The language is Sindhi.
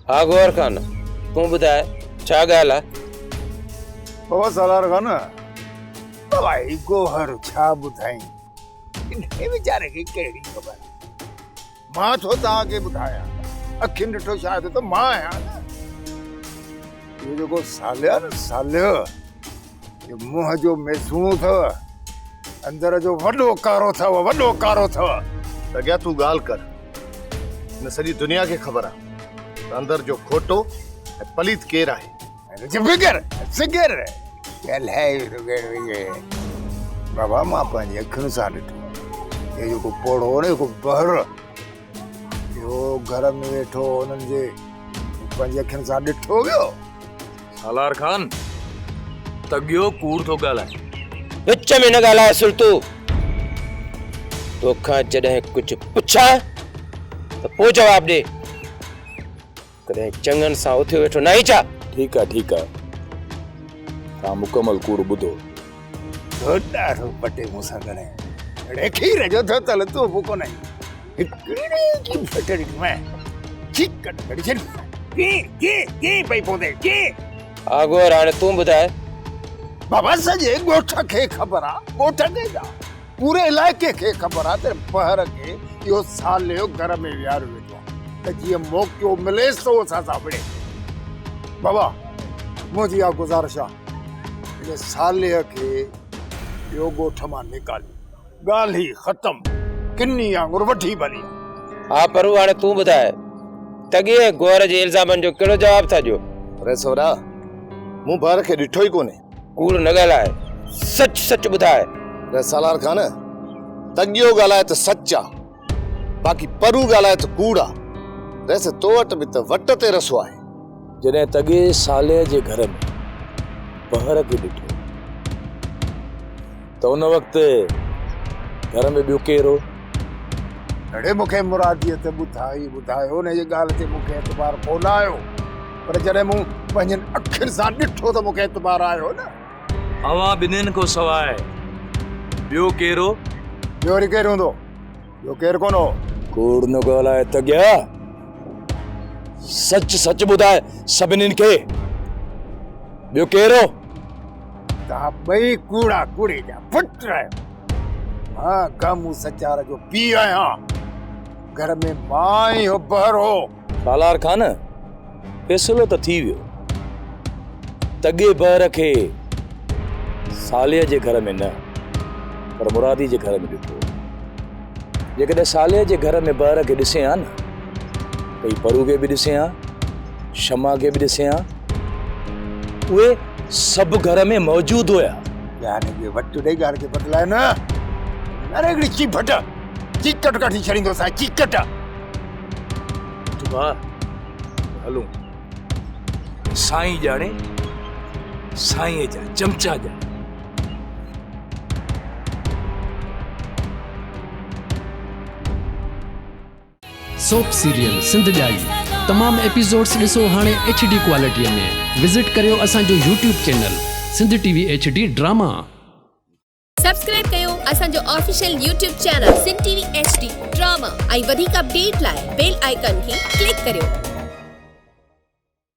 ها گوهر خان، تون ٻڌاء ڇا ڳالهه آ؟ بابا سالار خان، بابا هي گوهر ڇا ٻڌائين، انهي ويچاري کي ڪهڙي خبر. مان ٿو توهان کي ٻڌايان، اکين ڏٺو شاهد ته مان آهيان نه. اهو جيڪو صالح آهي نه صالح، اهو منهن جو ميسوڻو اٿو، اندر جو وڏو ڪارو اٿو، وڏو ڪارو اٿو. اڳيان تون ڳالهه ڪر، هن سڄي دنيا کي خبر آهي ته اندر جو کوٽو ۽ پليت ڪير آهي. فڪر فڪر ڳالهائي ٿو بابا مان پنهنجي اکين سان ڏٺو هي جيڪو پوڙهو هو نه جيڪو بهر اهو گهر ۾ ويٺو هنن جي پنهنجي اکين سان ڏٺو ويو. سالار خان تڳيو ڪوڙ ٿو ڳالهائي. وچ ۾ نه ڳالهاء سلطو، توکان جڏهن ڪجهه پڇان ته پوء جواب ڏي. ڪڏهن چڱن سان اٿيو ويٺو ناهين ڇا؟ ٺيڪ آ ٺيڪ آ توهان مڪمل ڪوڙ ٻڌو. ڏاڍو پٽي مون سان ڳالهائين. اڙي کير جو ڌوتل تون به ڪونهين. هڪڙي ڪي ڦٽڙي ۾ چيڪٽ ڪڍي ڇڏ. ڪي ڪي ڪي پئي پوندي ڪي. ها گوهر هاڻي تون ٻڌاء. بابا سڄي ڳوٺ کي خبر آ ڳوٺ کي ڇا پوري علائقي کي خبر آ ته بحر کي اهو صالح گهر ۾ ويهاريو ويٺو آ ته جيئن موقعو مليس ته اهو اسان سان وڙهي. بابا منهنجي اها گذارش آ ان صالح کي اهو ڳوٺ مان نيڪاليو. ڳالهه ئي ختم، ڪني آڱر وڍي ڀلي آ. ها پرو هاڻي تون ٻڌاء تڳي ۽ گوهر جي الزامن جو ڪهڙو جواب ٿا ڏيو؟ ري سورا مون بحر کي ڏٺو ئي ڪونهي. ڪوڙ نه ڳالهاء، سچ سچ ٻڌاء. ري سالار خان، تڳيو ڳالهائي ته سچ آ، باقي پرو ڳالهائي ته ڪوڙ آ. ريس تو وٽ به ته وٽ تي رسو آهي. جڏهن تڳي صالح جي گهر ۾ بحر کي ڏٺو ته ان وقت گهر ۾ ٻيو ڪير هو؟ اڙي مون کي مراديء ته ٻڌائي ٻڌايو، انهيء ڳالهه تي مون کي اعتبار ڪونه آيو. پر جڏهن مون پنهنجين اکين سان ڏٺو ته مون کي اعتبار آيو نه. اوهان ٻنهين کان سواء ٻيو ڪير هو؟ ٻيو وري ڪير هوندو؟ ٻيو ڪير ڪونه هو. ڪوڙ نه ڳالهاء تڳيا، سچ سچ ٻڌاء سڀنين کي، ٻيو ڪير هو؟ توهان ٻئي ڪوڙا ڪوڙي جا پٽ آهيو. مان گامون سچار جو پيء آهيان. گهر ۾ مان ئي هو بهر هو. سالار خان، فيصلو ته ٿي ويو. تڳي بحر کي صالح جي گهر ۾ نه پر مرادي جي گهر ۾ ڏٺو. جيڪڏهن صالح جي گهر ۾ بحر کي ڏسين ها نه ته هي پرو کي به ڏسين ها، شمع کي به ڏسين ها. اهي سڀ گهر ۾ موجود هيا. يعني اهي وٽ ڏئي ڳالهه کي بدلائي نه. اري هڪڙي چيڀٽ، چيڪٽ ڪڍي ڇڏيندوسانء، چيڪٽ. ڀاء هلون. سائين ڄاڻي، سائينء جا چمچا ڄاڻي. سوپ سيريل سنڌ ڄائي تمام ايپيسوڊس ڏسو هاڻي ايڇ ڊي ڪوالٽي ۾ وزٽ ڪريو اسان جو YouTube channel Sindh T V H D drama. Subscribe ڪيو اسان جو official YouTube channel Sindh T V H D drama ۽ وڌيڪ اپڊيٽ لاء بيل آئيڪان کي ڪلڪ ڪريو.